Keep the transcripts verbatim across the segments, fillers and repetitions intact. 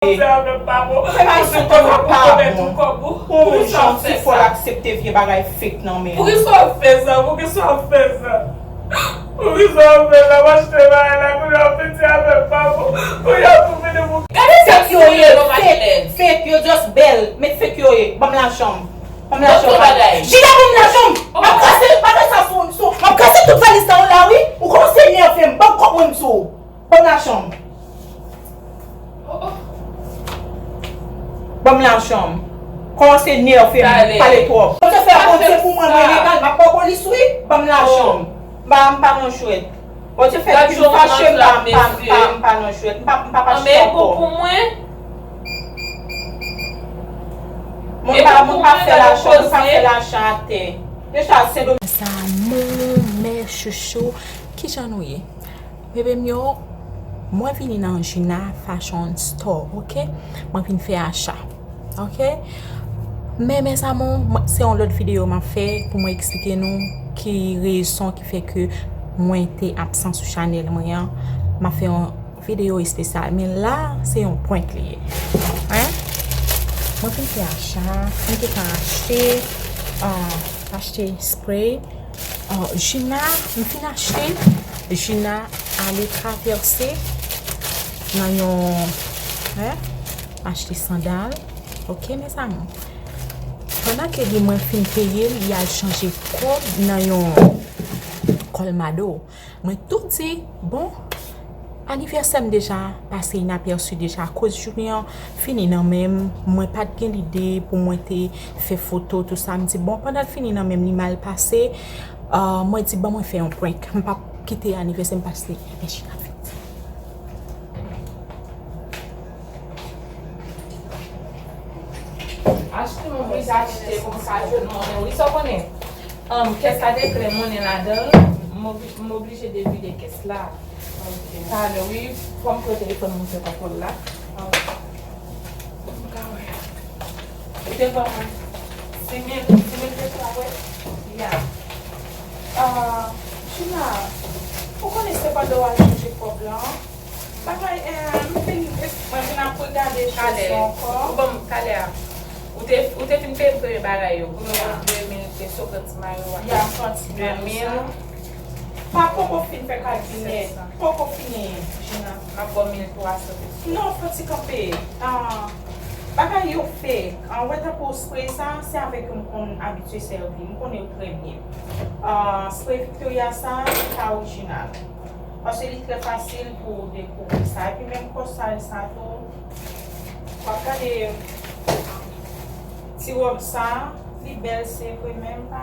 Fè bagay sou tèt ou pa bon. Pou yon jan ti fò l aksepte vye bagay fake nan men l. Poukisa w fè sa? Poukisa w fè sa? Poukisa w fè sa? W achte bagay la, kounye a w piti avè l pa bon. Kounye a pou vini pou... Gade sa fake yo ye, fake, fake, yo just bèl. Met fake yo ye. Ban m lajan m. Ban m lajan m. Jina, ban m lajan m. M ap kraze, m ap kraze sa sou, sou, m ap kraze tout valiz la, la, wi. Ou kòmanse nève m. Ban m kòb mwen m sou ou. Ban m lajan m. Ban m lajan m. Kòmanse nève m, pale twòp. Bondye fè, Bondye pou mwen, mwen legal, m ap ba w polis wi. Ban m lajan m. M pa, m pa nan jwèt. Bondye fè, depi m fache, m pa, m pa, m pa, m pa nan jwèt. M pa, m pa fache ankò. Moun pa, moun pa fè lajan, moun pa fè lajan atè. Deja, se do... Mes amours, mes chouchous, kijan nou ye? Bebe m yo, mwen vini nan Jina Fashion Store, oke? Mwen vin fè acha, oke? Men, mes amours, mwen, se yon lòt videyo m ap fè pou mwen eksplike nou ki rezon ki fè ke mwen te absan sou chanèl mwen an. M ap fè yon videyo espesyal. Men la, se yon prank li ye. Hein? Mwen vin fè acha, mwen te ka achte, ah, achte spray. Ah, Jina, m fin achte, Jina ale travèse nan yon, hein, achte sandal. Oke, mes amours. Pandan ke li mwen fin peye l, li al chanje kòb nan yon Colmado. Mwen tou di, bon, anivèsè m deja pase inapèsi deja, akoz jounen an fini nan men m, mwen pa t gen lide pou mwen te fè foto, tou sa. M di, bon, pandan l fini nan men m, li mal pase, ah, mwen di, ban mwen fè yon prank. M p ap kite anivèsè m pase. Ebyen, Jina vin. Achte, mwen oblije achte konsa, jwenn monnen, wi, sa w konnen. Kès la te plen monnen ladan l, m obli-, m oblije devide kès la. Talè, wi, fò m pran telefòn mwen fè konpòl la. M ka wè. Ou te ban mwen senk mil, senk mil peso a, wi. Ya. Ah, Jina, ou konnen se pandan w al chanje kòb lan, bagay, eh, m vin, mwen vin ap regade chanje ankò. Ou ban m talè a. Ou te, ou te fin peye m premye bagay yo. Kounye a, de mil peso, pran ti mayo a. Ya, pran ti mayo sa. De mil. Pa poko fin fè kalkil nèt. Poko fini, Jina. M ap ba w mil twa san peso. Non, fò ti kanpe. Ah, bagay yo fake. Ah, ou wè tankou spray sa, se avèk yo m konn abitye sèvi. M konnen yo trè byen. Ah, spray Victoria sa, se pa orijinal. Paske li trè fasil pou w dekouvri sa. Epi menm kòsal sa tou, w ap gade ti wòb sa, li bèl, se vre, men m pa,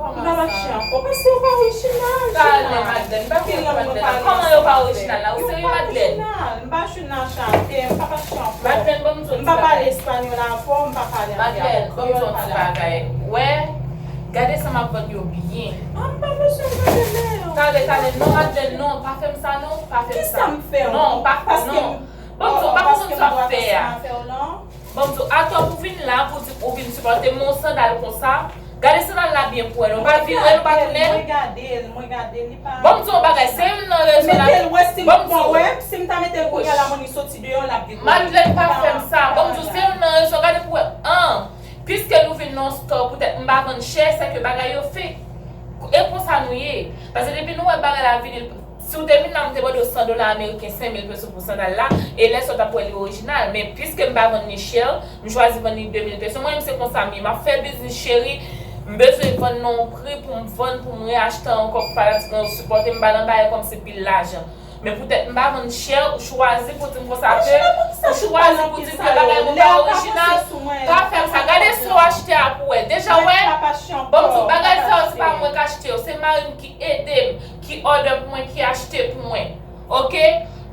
m pa mache ankò. Paske yo pa orijinal, Jina. Talè, Madlèn, m pa konprann Madlèn. Kòman yo pa orijinal la? Ou serye, Madlèn? M pa jwenn nan achte, m pa mache ankò. Madlèn, ban m di w ti bagay. M pa pale espanyòl avè w, m pa pale anglè avè w. Madlèn, ban m di w ti bagay. Wè, gade sa m ap vann yo byen. Ah, m pa bezwen gade lè yo. Talè, talè, non, Madlèn, non, pa fè m sa, non, pa fè m sa. Kisa m fè w? Non, pa fè, non. Ban m di w, pa konprann sa w ap fè a. Ban m di w, atò pou vin la, pou di ou vin sipòte m, yon sandal konsa. Gade sandal la byen pou wè, non, pa vire l, pa tounen l. Mwen gade l, mwen gade l, li pa... Ban m di w yon bagay, se youn nan rezon la. Mete l wè si m pran wè, si m ta mete l kounye a la, mwen li soti deyò, l ap vin. Madlèn, pa fè m sa. Ban m di w, se youn nan rezon, gade pou wè. An, piske nou vin nan yon store, poutèt m pa vann chè, sèke bagay yo fake. E konsa nou ye. Paske depi nou wè bagay la vini, si w te vin la, m te mande w san dola ameriken, senk mil peso pou sandal la, e lè sa w t ap wè li orijinal. Men piske m pa vann li chè, m chwazi vann li de mil peso. Mwen menm se konsa m ye. M ap fè biznis, cheri. M bezwen vann nan yon pri pou m vann, pou m reyachte ankò, pou fanatik mwen yo sipòte m, pa nan bagay kòmsi pil lajan. Men poutèt m pa vann chè, ou chwazi pou di m konsa ke, ou chwazi pou di m ke bagay mwen pa orijinal. Pa fè m sa. Gade sa w achte a pou wè. Deja w wè, ban m di w, bagay sa yo, se pa mwen k achte yo. Se mari m ki ede m, ki order pou mwen, ki achte pou mwen. Oke?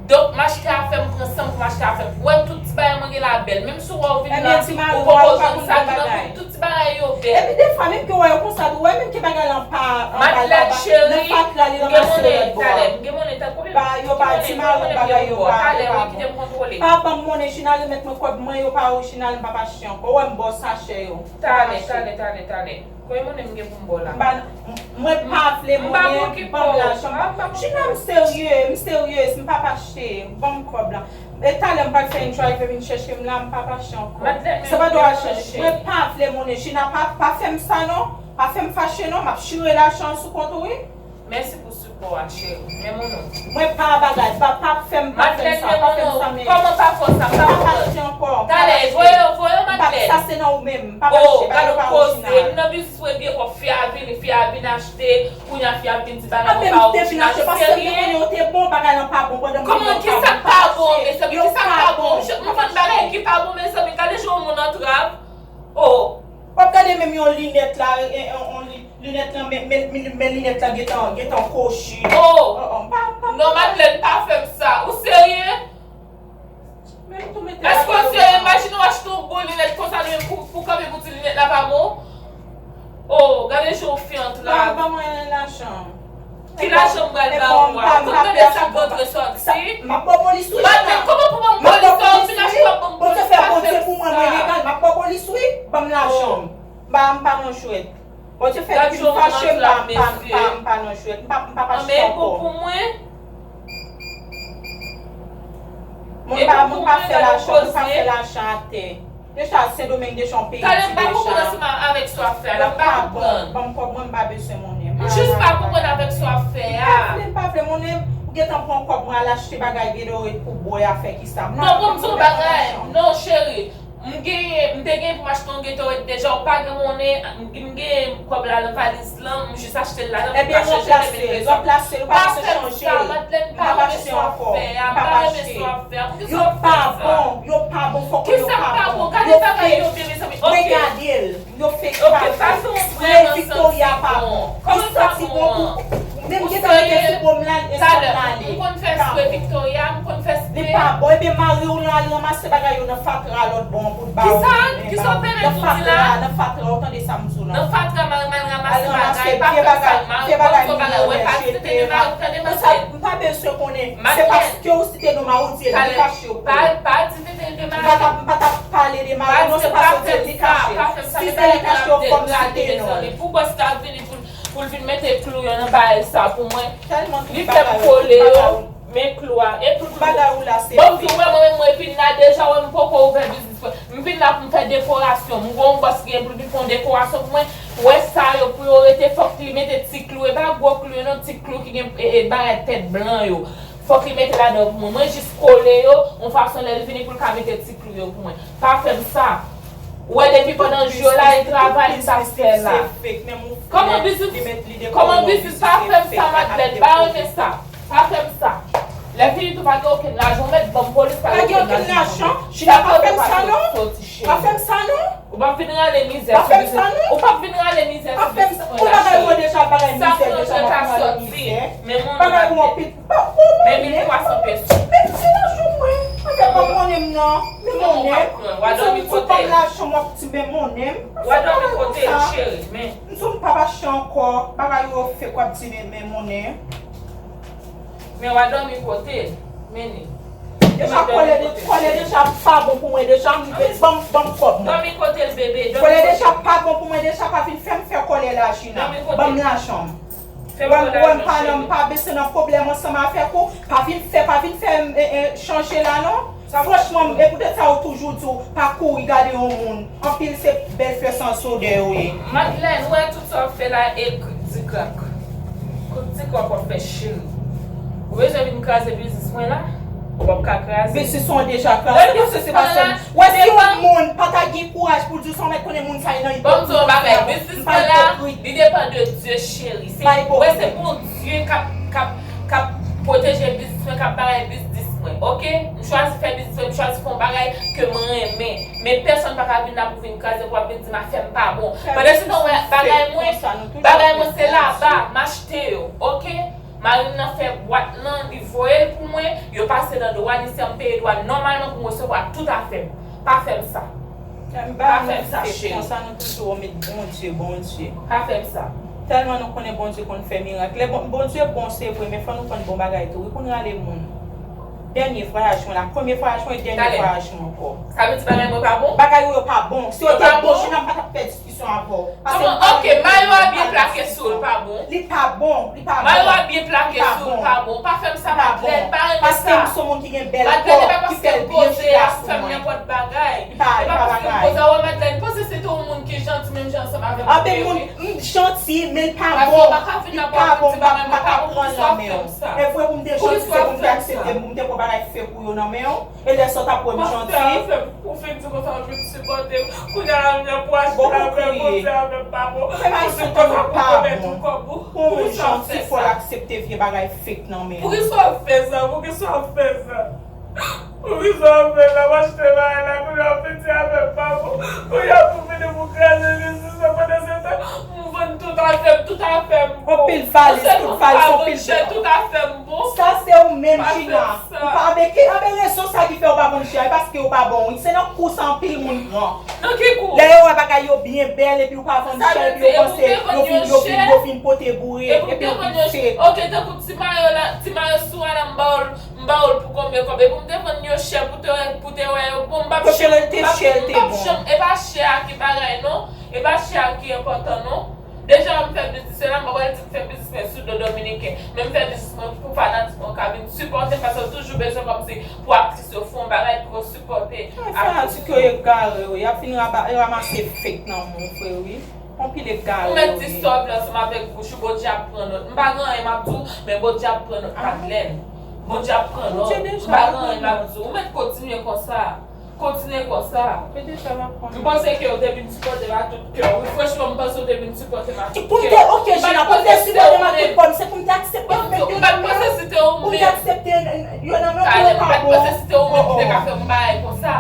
Donk, m achte afè m, pran san m pou m achte afè m. Ou wè tout ti bagay mwen gen la bèl. Menm si w wè w vin la, ou poko jwenn sa ki nan kou, tout ti bagay yo bèl. Epi defwa, menm ke w wè yo konsa tou, ou wè menm ke bagay lan pa, Madlèn cheri, m gen monnen, talè, m gen monnen, talè, konbyen, ki monnen m gen pou w bò? Talè, wi, kite m kontwole. Pa ban m monnen, Jina, remèt mwen kòb mwen, yo pa orijinal, m p ap achte ankò. Ou wè m ba w sachè yo. Talè, talè, talè, talè. Konbyen monnen m gen pou m ba w la? M pa, mwen pa vle monnen, ban m lajan. Jina, m serye, m serye, m p ap achte, ban m kòb la. E talè m pral fè yon drive vin chèche m la, m pa mache ankò. Madlenn, men... Se pa dwa chèche. Mwen pa vle monnen. Jina, pa, pa fè m sa non. Pa fè m fache non. M ap chire lajan sou kont ou, wi. Mèsi pou sipò a, cheri. Men monnen. Mwen pa bagay. Pa, pa fè m, pa fè m sa. Pa fè m sa, men. Kòman pa fè w sa? M pa konprann. Talè, voye yo, voye yo, Madlenn. Sa se nan ou menm. M pa mache, pa yo pa ou Jina. M nan biznis mwen byen, kòb fi a vini, fi a vin achte. Kounye a fi ap vin di bagay mwen pa orijinal. Ou serye? Kòman ki sa k pa bon, mezanmi? Ki sa k pa bon? M vann bagay ki pa bon, mezanmi. Gade jan yon moun antrav. Oh. W ap gade menm yon linèt la, e, e, yon li-, linèt lan, men, men, men, men linèt lan gentan, gentan kochi. Oh. Oh, oh, pa, pa, non, Madlenn, pa fè m sa. Ou serye? Èske w serye? Imajine w achte yon bon linèt konsa, li menm pou, pou kanpe pou di linèt la pa bon? Oh, gade jan w fè antrav. Ban, ban mwen lajan. Ki lajan m pral ba ou a? Ou konn tande sa k rantre soti? M ap ba w polis wi, Jina. Madlenn, kòman pou ban m polis la? Ou fin achte yon bon polis, pa fè m sa. Bondye fè Bondye pou mwen, mwen legal, m ap ba w polis wi. Ban m lajan m. M pa, m pa nan jwèt. Bondye fè m fache, m pa, m pa, m pa, m pa nan jwèt. M pa, m pa mache ankò. Anben, e bon pou mwen. Moun pa, moun pa fè lajan, moun pa fè lajan atè. Deja, Sendomeng deja yon peyi ti deja. Talè m pa konprann ansanm avèk sa w ap fè a la, m pa konprann. Ban m kòb mwen, m pa bezwen monnen. M jis pa konprann avèk sa w ap fè a. M pa vle, m pa vle monnen. Ou gentan pran kòb mwen al achte bagay Gatorade pou bwè a fè kisa. Non, ban m di w yon bagay. Non, cheri. M genyen, m te genyen pou m achte yon Gatorade deja, ou pa gen monnen, m, m genyen kòb la nan valiz lan, m jis achte l ladan pou m ka chanje demen l bezwen. Ebyen, ranplase l, ranplase l, ou pa bezwen chanje l. Pa fè m sa, Madlenn, m pa renmen sa w ap fè a, m pa renmen sa w ap fè a. Poukisa w ap fè m sa? Yo pa bon, yo pa bon, fòk yo pa bon. Kisa k pa bon? Gade bagay yo byen, mezanmi. Ok. Men gade l, yo fake pa bon. Spray Victoria pa bon. Li santi bon pou, menm gentan mete sou po m la, li santi ale. Ou konn fè spray Victoria, m konn fè spray. Li pa bon. Ebyen, mari w lan al ranmase bagay yo nan fatra lòt bò an pou l ba ou. Kisa, kisa w fè nan fatra? Nan fatra, ou tande sa m di w lan? Nan fatra, mari m al ranmase bagay, pa fè sa, mari m di w bagay, wè, pa di tete de mari, tande, Madlenn. M pa bezwen konnen. Se paske ou site non mari w di l, li kache w. Pa, pa di tete de mari. M pa t ap, m pa t ap pale de mari w non, se paske w di l, li kache. Si se li kache w, fò m site non l. Pou bòs la vini pou, pou l vin mete klou yo nan bagay sa pou mwen. Li fè m kole yo, men klou a. E pou, pou, bon, m di w, wè, mwen menm, mwen vin la deja, wè, m poko ouvè biznis mwen. M vin la pou m fè dekorasyon. M gen yon bòs ki gen pou l vin fè yon dekorasyon pou mwen. Wè sa yo, pou yo rete, fòk li mete ti klou. E pa gwo klou yo non, ti klou ki gen, e, e, bagay tèt blan yo. Fòk li mete ladan pou mwen. Mwen jis kole yo, yon fason lè l vini pou l ka mete ti klou yo pou mwen. Pa fè m sa. Ou wè depi pandan jou yo la, e travay li t ap fè la. Kòman biznis? Kòman biznis? Pa fè m sa, Madlenn. Pa renmen sa. Pa fè m sa. Lè fini tou, pa gen okenn lajan, ou mèt ban m polis, pa gen okenn lajan. Jina, pa fè m sa non. Pa fè m sa non. Ou p ap vin rale mizè sou biznis. Ou p ap vin rale mizè sou biznis mwen la, cheri. Sa m rantre ka soti, men monnen m ap pete. Men mil twa san peso. Men ti lajan mwen. Avèk pa monnen m nan. Men monnen m. Ou ap di w ban m lajan, w ap di men monnen m. W a dòmi kote l, cheri, men. M di w m p ap achte ankò. Bagay yo fake, w ap di men, men monnen. Men w a dòmi kote l. Men li. Deja kòlè de, kòlè deja pa bon pou mwen deja, m ban m, ban m kòb mwen. Dòmi kote l, bebe, dòmi kote l. Kòlè deja pa bon pou mwen deja, pa vin fè m fè kòlè la, Jina. Ban m lajan m. Fè m pran lajan, cheri. M pa nan, m pa bezwen nan pwoblèm ansanm avèk ou. Pa vin fè, pa vin fè m, e, e, chanje la non. Franchman, e poutèt sa yo toujou di w pa kouri gade yon moun. Anpil se bèl flè san sodè yo ye. Madlenn, ou wè tout sa w ap fè la e krik di krak. Krik di krak w ap fè, cheri. Ou bezwen vin kraze biznis mwen la? Ou p ap ka kraze. Biznis ou an deja kraze, paske se pa sèl. Wè, si yon moun pa ta gen kouraj pou l di w sa, w mèt konnen moun sa e nan ipokrit. Ban m di w yon bagay, biznis mwen la, li depann de Dye, cheri. Se, wè, se Bondye k ap, k ap, k ap pwoteje biznis mwen, k ap bay biznis mwen, oke? M chwazi fè biznis mwen, m chwazi fè yon bagay ke m renmen. Men pèsonn pa ka vin la pou vin kraze, pou ap vin di m afè m pa bon. Pandansetan, wè, bagay mwen, bagay mwen se laba, m achte yo, oke? Mari m nan fè bwat lan, li voye l pou mwen, yo pase nan dwàn isi a, m peye dwàn nòmalman pou m resevwa tout afè m. Pa fè m sa. Pa fè m sa, cheri. Konsa nou toujou met Bondye, Bondye. Pa fè m sa. Tèlman nou konnen Bondye konn fè mirak. Lè Bon-, Bondye bon, se vre, men fò nou konn bon bagay tou. Wi, pou n rale moun. Dènye vwayaj mwen la, premye vwayaj mwen, dènye vwayaj mwen ankò. Sa vle di bagay mwen pa bon? Bagay ou yo pa bon. Si yo te bon, Jina, m pa t ap fè diskisyon avè w. Paske m pa renmen pale diskisyon. Ok, mayo a byen plake sou l, pa bon? Li pa bon, li pa bon. Mayo a byen plake sou l, pa bon. Pa fè m sa, Madlèn, pa renmen sa. Paske m se yon moun ki gen bèl kò, ki fè l byen chita sou mwen. Li pa, li pa bagay. E pa paske m poze a wè Madlèn, panse se te yon moun ki janti menm jan ansanm avè m. Anpil moun, m janti, men l pa bon. Li pa bon, m pa ka pran l nan men w. E vre pou m te janti, se pou m te aksepte, pou m te pran bagay fake ou yo nan men w. E lè sa w t ap wè m janti. Ou fin di konsa w vin sipòte m. Kounye a la menm pou achte avè m, poze avè m pa bon. Ou fin di konsa pou komèt yon kòb ou. Pou yon moun janti, fò l aksepte vye bagay fake nan men w. Poukisa w ap fè sa? Poukisa w ap fè sa? Poukisa w ap fè sa? M achte bagay la, kounye a w fin di avè m pa bon. Kounye a pou fini pou kraze biznis la, pandan se tan, m vann tout afè m, tout afè m bon. Anpil valiz, tout valiz, anpil chita. Tout afè m bon. Sa se ou menm, Jina. Ou pa, anben, ki, anben rezon sa ki fè ou pa vann chè a, e paske yo pa bon, wi. Se nan kou sa anpil moun pran. Nan ki kou? Lè yo wè bagay yo byen bèl, epi ou pa vann chè, epi yo panse yo fin, yo fin, yo fin pote boure, epi yo fin fake. Ok, tankou ti mayo la, ti mayo sou a la, m ba w l, m ba w l pou konbyen kòb? Epi m te vann yo chè pou te wè, pou te wè yo bon, m p ap janm, m p ap janm, e pa chè a ki bagay non, e pa chè a ki enpòtan non. Deja m fè biznis, se la m pa pral di m fè biznis mwen sou do dominiken, men m fè biznis mwen pou fanatik mwen ka vin sipòte m, paske yo toujou bezwen kòmsi pou aktris yo fè yon bagay pou yo sipòte aktris yo. Fanatik yo egare wi, y ap fin raba, ranmase fake nan men w vre wi. Anpil egare yo ye. Ou mèt di stop la ansanm avèk bouch ou, Bondye ap pran nòt. M pa gen anyen m ap di w, men Bondye ap pran nòt, Madlèn. Bondye ap pran nòt. M pa gen anyen m ap di w. Ou mèt kontinye konsa. Kontinye konsa. M panse ke w te vin sipòte m ak tout kè w. Wi, franchman, m panse w te vin sipòte m ak tout kè w. Pou m te, ok, Jina, pou m te sipòte m ak tout kò m, se pou m te aksepte fake yo nan men w. Pou m te aksepte yo nan men w pou yo pa bon. M pa t panse se te ou menm ki te ka fè m bagay konsa.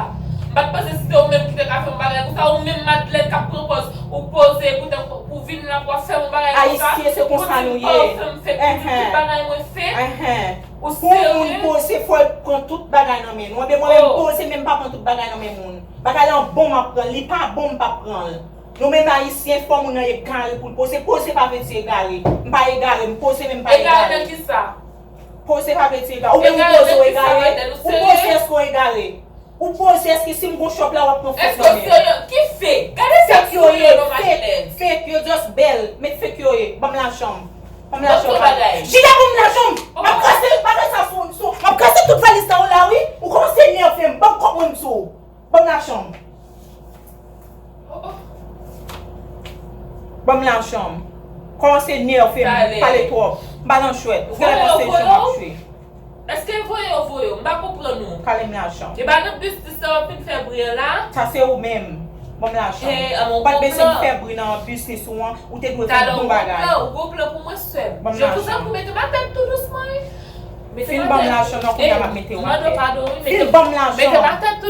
M pa t panse se te ou menm ki te ka fè m bagay konsa. Ou menm, Madlèn, k ap pran pòz ou poze pou tankou pou vin la pou w ap fè m bagay konsa. Ayisyen, se konsa nou ye. Pou di m pa w fè m fake, pou di m tout bagay mwen fake. Ou serye? Pou yon moun poze, fò l pran tout bagay nan men nou. Anben, mwen menm poze, men m pa pran tout bagay nan men moun. Bagay lan bon, m ap pran l. Li pa bon, m p ap pran l. Nou menm Ayisyen, fò moun nan egare pou l poze. Poze pa vle di egare. M pa egare, m poze, men m pa egare. Egare nan kisa? Poze pa vle di egare. Ou menm ou poze, ou egare? Ou poze, èske w egare? Ou poze, èske si m gon chòp la, w ap pran fake nan men? Èske w serye? Ki fake? Gade sa sou yo non, Madlèn. Fake yo just bèl. Met fake yo ye. Ban m lajan m. Ban m lajan m. Jina, ban m lajan m. M ap kraze bagay sa sou, sou, m ap kraze tout valiz sa w la wi. Ou kòmanse nève m. Ban m kòb mwen m di w. Ban m lajan m. Ban m lajan m. Kòmanse nève m. Pale twòp. M pa nan jwèt. Ou genlè panse jan m ap jwe. Èske voye yo voye w? M pa konprann ou. Kale m lajan. E pa nan biznis sa w ap vin fè bri an la? Sa se ou menm. Ban m lajan. Ou pa t bezwen fè bri nan biznis ou an, ou te dwe fè bon bagay. Ou gon plan pou mwen, sè m. Ban m lajan. Jan pou sa pou mete m atè tou dousman wi. Fin ban m lajan nan kounye a m ap mete w atè. Fin ban m lajan.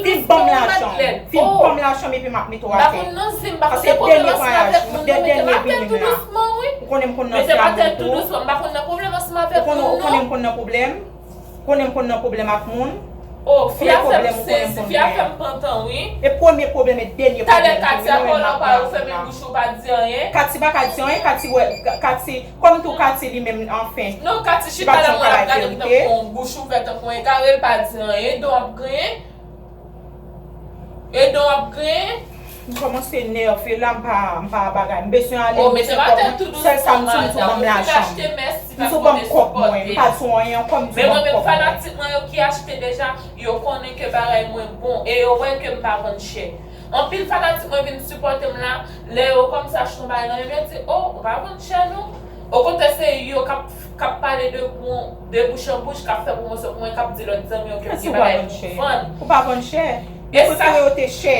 Fin ban m lajan. Fin ban m lajan epi m ap mete w atè. Paske dènye vwayaj, dènye vini m la. Ou konnen m konn nan pwoblèm. Ou konnen, ou konnen m konn nan pwoblèm ak moun. Oh, fi a fè m sezi, fi a fè m pantan wi. E premye pwoblèm e dènye pwoblèm. Talè Kati a pale w pa ou fèmen bouch ou pa di anyen. Kati pa ka di anyen, Kati wè, Kati, kòm tou Kati li menm anfen. Non, Kati chita la mwen ap gade m tankou yon bouch ouvè, tankou yon egare, l pa di anyen, e do ap griyen. E do ap griyen. M kòmanse nève la, m pa, m pa bagay. M bezwen ale, m bezwen kòb mwen. Sèl sa m di, m di w ban m lajan m. M di w ban m kòb mwen. M pa di w anyen ankò, m di w ban m kòb mwen. Men mwen menm fanatik mwen yo ki achte deja, yo konnen ke bagay mwen bon e yo wè ke m pa vann chè. Anpil fanatik mwen vin sipòte m la, lè yo kòmanse achte yon bagay nan men m, yo di, oh, ou pa vann chè non. Okontrè, se yo k ap, k ap pale de bon, de bouch an bouch, k ap fè pwomosyon pou mwen, k ap di lòt zanmi yo ke m gen bagay pou m vann. Ou pa vann chè. Ou prefere yo te chè.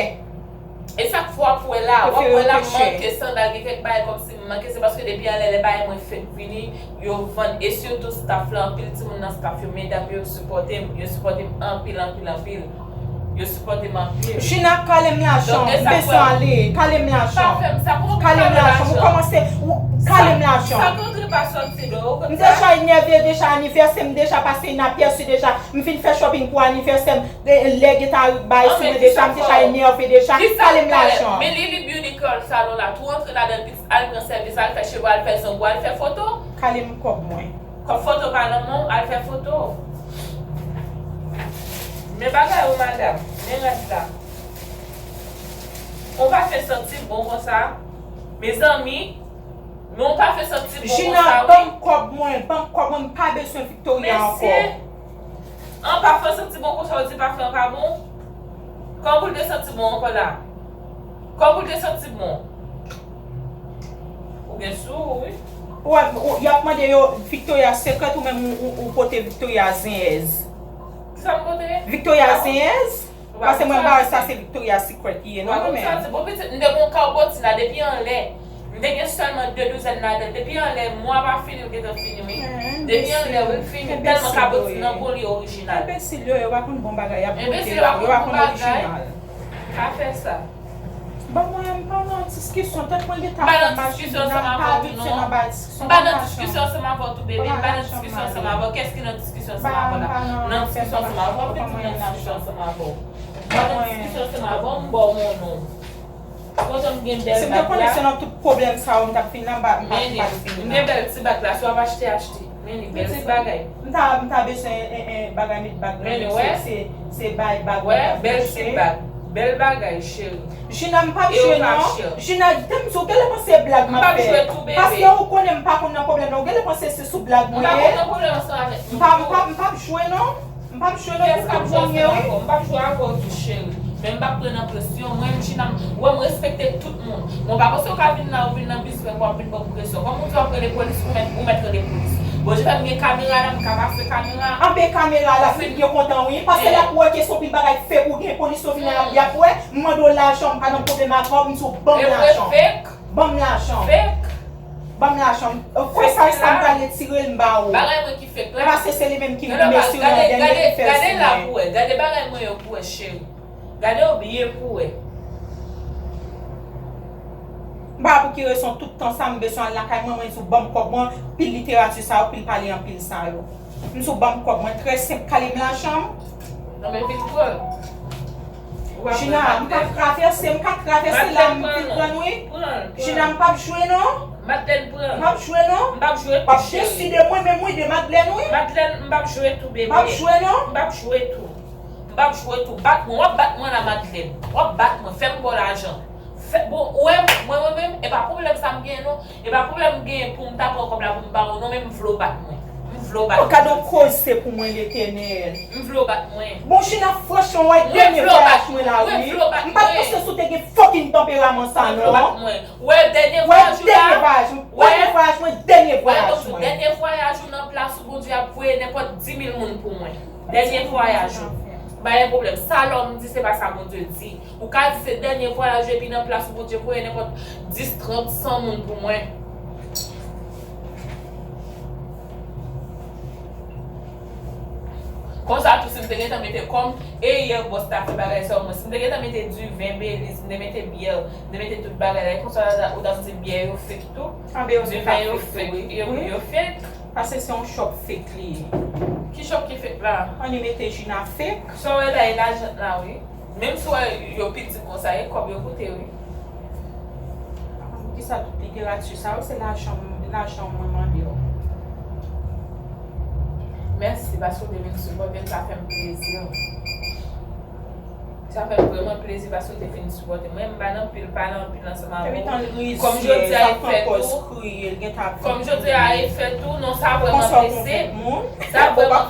E sa k fè w ap wè la, w ap wè la m manke sandal, gen kèk bagay kòmsi m manke, se paske depi anlè lè bagay mwen fèk vini, yo vann, e sitou staff la, anpil timoun nan staff yo, medam yo, yo sipòte m, yo sipòte m anpil, anpil, anpil. Yo sipòte m anpil. Jina, kale m lajan m, m bezwen ale, kale m lajan m. Pa fè m sa, kòman pou kale w lajan m? Ou kòmanse, ou, kale m lajan m. Sa k antre pa sòti do, ou konn sa? M deja enève deja, anivèsè m deja pase inapèsi deja, m fin fè shopping pou anivèsè m, lè gen ta bay sou mwen deja, m deja enève deja, kale m lajan m. Men Lily Beauty Curl Salon la tou antre ladan l, pitit, al pran sèvis, al fè cheve, al fè zong ou, al fè foto. Kale m kòb mwen. Kòb foto pa nan men w, al fè foto. Men bagay ou, madanm, men rad la. Ou pa fè santi bon konsa. Mezanmi, men ou pa fè santi bon Jina, konsa, wi. Ban m kòb mwen, ban m kòb mwen, m pa bezwen Victoria ankò. Mesye, an pa fè santi bon konsa, ou di pa fè an pa bon? Kòman pou l te santi bon ankò la? Kòman pou l te santi bon? Ou gen sou ou, wi. Ou wè, ou, y ap mande yo Victoria Secret ou menm ou, ou, ou pote Victoria Zenyèz. Kisa m pote? Victoria Zenyèz? Ou pa Paske mwen konn pa wè sa se Victoria Secret ki ye, non, mwen menm. Ou pa konn sa se bon pitit, m te gon kaw bòti la depi anlè. M te gen sèlman de douzèn ladan l. Depi anlè, mwa pa fini, l gentan fini, wi. Depi anlè, wi, l fini. Tèlman kaboti nan bon li orijinal. Enbesil yo, yo pa konn bon bagay y ap pote, yo pa konn orijinal. Pa fè sa. Ban mwen, m pa nan diskisyon, tèt mwen gentan fè m mache, m pa abitye nan bay diskisyon. M pa nan diskisyon ansanm avè w tou, bebe. M pa nan diskisyon ansanm avè w. Kès ki nan diskisyon ansanm avè w la? Nan diskisyon ansanm avè w, pitit, nan diskisyon ansanm avè w. M pa nan diskisyon ansanm avè w, m ba w mon non. Kontan m gen bèl bag la. Si m te konnen se nan tout pwoblèm sa yo m t ap fin nan, m pa, m pa, m pa t ap fin nan. M gen bèl ti bag la, si w ap achte, achte. Men li bèl ti bagay. M ta, m ta bezwen, en, en, bagay met bag la, men se, se, se bay bag mwen t ap achte. Bèl ti bag. Bèl bagay, cheri. Jina, m p ap jwe non. Jina, te m di w, genlè panse se blag m ap fè. Paske ou konnen m pa konn nan pwoblèm non. Ou genlè panse se sou blag mwen ye. M pa, m pa, m p ap jwe non. M p ap jwe non, pou tout moun ye wi. M p ap jwe avè w tou, cheri. Men m p ap pran nan presyon. Mwen, Jina, m, ou wè m respekte tout moun. Men w pa panse w ka vin la, ou vin nan bizwen pou w ap vin ban m presyon. Kòm ou di w ap rele polis, ou mèt, ou mèt rele polis. Bon, jan fè m gen kamera la, m ka pase kamera. Anben kamera la, m byen kontan wi. Paske l ap wè ke se yon pil bagay k fè pou gen polis yo vin la, y ap wè. M mande w lajan, m pa nan pwoblèm avè w, m di w ban m lajan. Ban m lajan. Ban m lajan. Kwè sa, sa m pral retire l, m ba ou. Bagay mwen ki fèk la. Paske se li menm ki mesye an dènye ki fè l sou mwen. Gade la pou wè. Gade bagay mwen yo pou wè, cheri. Gade yo byen pou wè. M pa pou ki rezon tout tan sa m bezwen al lakay mwen, mwen di w ban m kòb mwen, pil literati sa yo, pil pale anpil sa yo. M di w ban m kòb mwen, trè senp, kale m lajan m. Non, men vin pran. Jina, m ka travèse, m ka travèse la, m vin pran wi. Jina, m p ap jwe non. Madlèn pran. M p ap jwe non. M p ap jwe tou, cheri. W ap deside mwen menm wi de Madlèn wi. Madlèn, m p ap jwe tou, bebe. M p ap jwe non. M p ap jwe tou. M p ap jwe tou. Bat mwen, w ap bat mwen la, Madlèn. W ap bat mwen, fè m ba w lajan. Fè, bon, ou wè, mwen, mwen menm, e pa pwoblèm sa m genyen non. E pa pwoblèm m genyen pou m ta pran kòb la pou m ba ou non, men m vle w bat mwen. M vle w bat mwen. Gad yon koze pou mwen, Letènèl. M vle w bat mwen. Bon, Jina, franchman, w wè dènye vwayaj mwen la wi. M pa t panse si w te gen fucking tanperaman sa non. M vle w bat mwen. Wè dènye vwayaj ou la. Wè dènye vwayaj mwen, dènye vwayaj mwen. Dènye vwayaj ou nan plas ou, Bondye ap voye nenpòt di mil moun pou mwen. Dènye vwayaj ou. Pa gen pwoblèm. Sa lòm di, se pa sa Bondye di. Ou ka di se dènye vwayaj ou epi nan plas ou Bondye voye nenpòt dis, trant, san moun pou mwen. Konsa tou, si m te gentan mete kòm, e yè bòs ta fè bagay sa, mwen, si m te gentan mete diven, beliz, m te mete byè, m te mete tout bagay la, e konsa la, ou t ap di byè yo fake tou, diven yo fake, yo, yo fake. Paske se yon shop fake li ye. Ki shop ki fake la? Ann li mete Jina fake. Sa w wè la, e lajan la, wi. Menm si w wè yo piti konsa, e kòb yo koute, wi. Kisa tout literati sa yo, se lajan, lajan mwen mande yo. Mèsi, paske w te vin sipòte m, sa fè m plezi. Sa fè m vrèman plezi paske w te vin sipòte m. Mwen, m pa nan pil, pale anpil ansanm avè w. Kòm jodi a e fèt ou, kòm jodi a e fèt ou, non, sa vrèman blese m. Sa vrèman,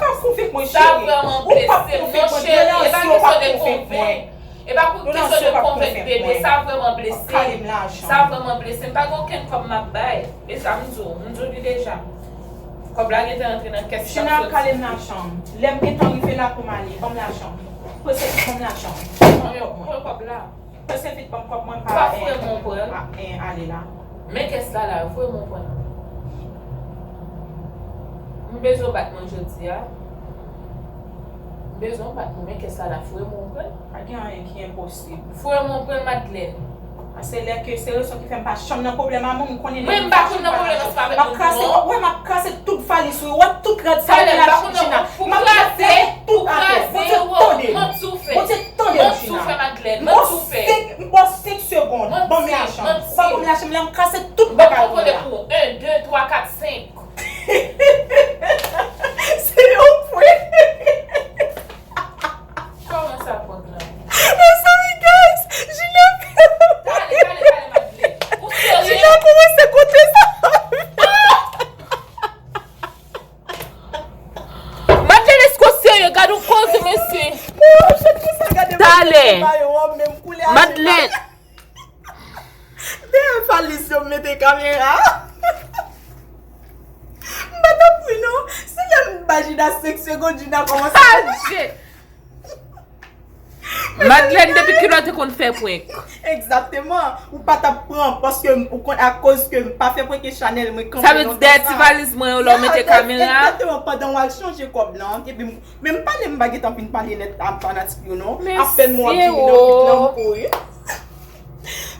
sa vrèman blese m, non, cheri. E pa kesyon de konvenk. E pa pou kesyon de konvenk, bebe. Sa vrèman blese m. Sa vrèman blese m. Pa gen okenn kòb m ap bay. E sa m di w, m di w li deja. Kòb la gentan rantre nan kès. Jina, kale m lajan m. Lè m gentan rive la pou m ale, ban m lajan m. Prese vit, ban m lajan m. Pran kòb la. Prese vit, ban m kòb mwen, pa, eh, pa, eh, ale la. Men kès la la, voye mwen pran l. M bezwen w bat mwen jodi a. M bezwen w bat mwen, men kès la la, voye mwen pran l. Pa gen anyen ki enposib. Voye mwen pran l, Madlèn. Paske lè ke se rezon ki fè m pa janm nan pwoblèm a moun, m konnen depi m fache m pa nan pwoblèm. M ap kraze, w ap wè m ap kraze tout valiz ou yo, w ap tout rad sa ou gen la, Jina. M ap kraze tout atè. Bondye tande m. Bondye tande m, Jina. M ba w senk, m ba w senk segonn. Ban m lajan. Ou pa ban m lajan m la, m kraze tout bagay ou yo la. Bon, m konte pou ou. En, de, twa, kat, senk. Se yon prank. Mezanmi, guys, Jina, Jina kòmanse konte sa. Madeleine, èske w serye? Gade yon koze, mesye. Talè. Madeleine. Dèyè valiz yo mete kamera. M pa t ap ri non. Se lè m ba Jina senk segonn, Jina kòmanse. Madeleine, depi kilè w te konn fè prank? Egzakteman. Ou pa t ap pran paske m, ou konn, akoz ke m pa fè prank e Chanel, mwen kanpe. Sa vle di dèyè ti valiz mwen yo la w mete kamera? Egzakteman, pandan w al chanje kòb lan, epi m, men m pale, m pa gentan fin pale nèt a fanatik yo non. Apèn mwen ap vini nan pit lan, m kouri.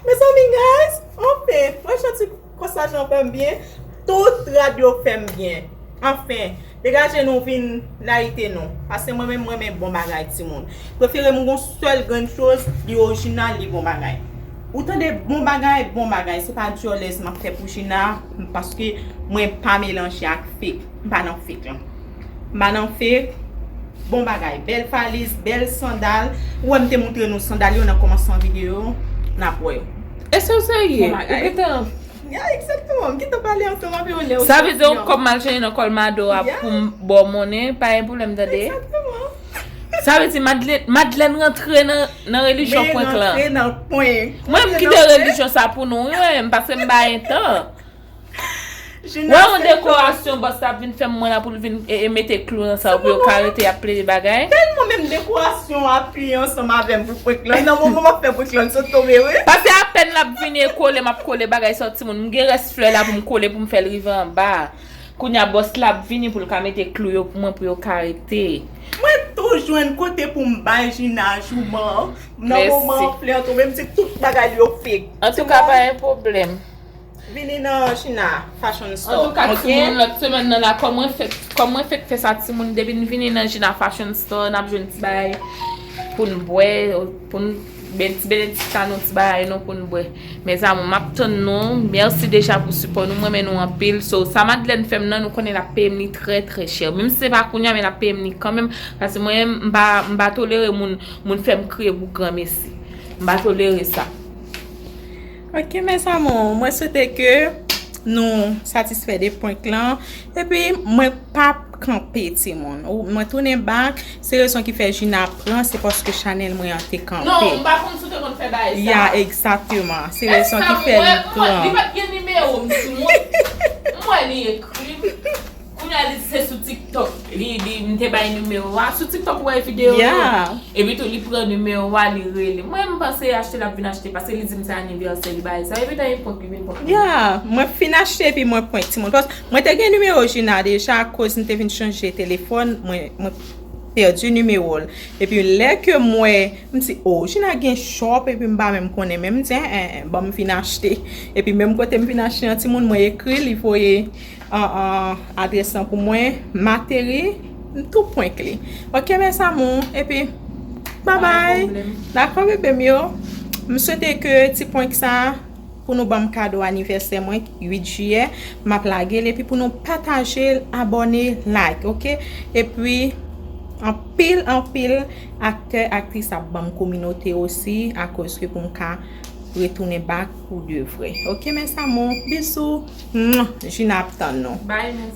Mezanmi, guys, anfen, franchman, ti konsaj lan fè m byen. Tout rad yo fè m byen. Anfen, degaje nou vin layite nou. Paske mwen menm, mwen renmen bon bagay, timoun. Prefere m gon sèl grenn choz, li orijinal, li bon bagay. Ou tande, bon bagay, bon bagay. Se pa dyòlèz m ap fè pou Jina, paske mwen pa melanje ak fake. M pa nan fake lan. M pa nan fake. Bon bagay. Bèl valiz, bèl sandal. Ou wè m te montre nou sandal yo nan kòmansman videyo. N ap wè yo. Èske w serye? Ou gentan. Ya, egzakteman. M gentan pale ansanm avè w lè w. Sa vle di yon kòb m al chanje nan kòl Mado a pou m ba w monnen, pa gen pwoblèm, tande. Egzakteman. Sa vle di Madeleine, Madeleine rantre nan, nan relijyon prank lan. Mwen, m kite relijyon sa pou nou, wi, mwen menm, paske m pa gen tan. Wè yon dekorasyon bòs la ap vin fè m, mwen la pou l vin e, e mete klou nan sa yo pou yo ka rete y ap plede bagay. Tèlman menm dekorasyon apiye ansanm avè m pou prank lan. Nan moman m ap fè prank lan, sot tonbe, wi. Paske apèn l ap vini e kole, m ap kole bagay sa yo, timoun. M gen rès flè la pou m kole pou m fè l rive anba. Kounye a bòs la ap vini pou l ka mete klou yo pou mwen pou yo ka rete. Mwen tou jwenn kote pou m bay Jina jouman. Nan moman flè an tonbe, m di tout bagay yo fake. Antouka, pa gen pwoblèm. Vini nan Jina Fashion Store. Antouka, timoun, lòt semèn nan la, kòm mwen fèk, kòm mwen fèk fè sa, timoun, depi n vini nan Jina Fashion Store, n ap jwenn ti bagay pou n bwè, pou n ben, ti benedikta nou, ti bagay nou pou n bwè. Mes amours, m ap tann nou. Mèsi deja pou sipò nou. Mwen renmen nou anpil. So, sa Madeleine fè m nan, nou konnen l ap peye m li trè, trè chè. Menm si se pa kounye a, men l ap peye m li kanmenm. Paske mwen, m pa, m pa tolere moun, moun fè m kriye pou granmesi. M pa tolere sa. Ok, mes amours, mwen swete ke nou satisfè de prank lan. Epi, mwen p ap kanpe, timoun. Ou, mwen tounen back. Se rezon ki fè Jina pran, se paske chanèl mwen an te kanpe. Non, m pa konn si w te konn fè bagay sa. Ya, egzakteman. Se rezon ki fè li pran. Li pa t gen nimewo m, timoun. M wè li ekri m. Kounye a li di se sou TikTok. Li, li, m te bay nimewo a. Sou TikTok ou wè videyo yo. Ya. Epi tou, li pran nimewo a, li rele. Mwen, m panse achte l ap vin achte, paske li di m se anivèsè li bay sa. Epi tan e prank, li vin prank. Ya, mwen fin achte epi mwen prank timoun. Paske mwen te gen nimewo Jina deja, akoz m te vin chanje telefòn, mwen, mwen pèdi nimewo l. Epi lè ke m wè, m di, "Oh, Jina gen shop," epi m pa menm konnen, men m di, "En, en, en, ban m vin achte." Epi menm kote m vin achte an timoun, mwen ekri, li voye an, an, adrès lan pou mwen, m ateri, m tou prank li. Ok, mes amours, epi, bye bye. Dakò, bebe m yo. M swete ke ti prank sa, pou nou ban m kado anivèsè mwen, uit jiyè, m ap lage l, epi pou nou pataje l, abòne, like, ok? Epi, anpil, anpil aktè, aktris ap ban m kominote osi, akoz ke pou m ka retounen back pou de vrè. Ok, mes amours, bizou. Mwah. Jina ap tann nou. Bye, mes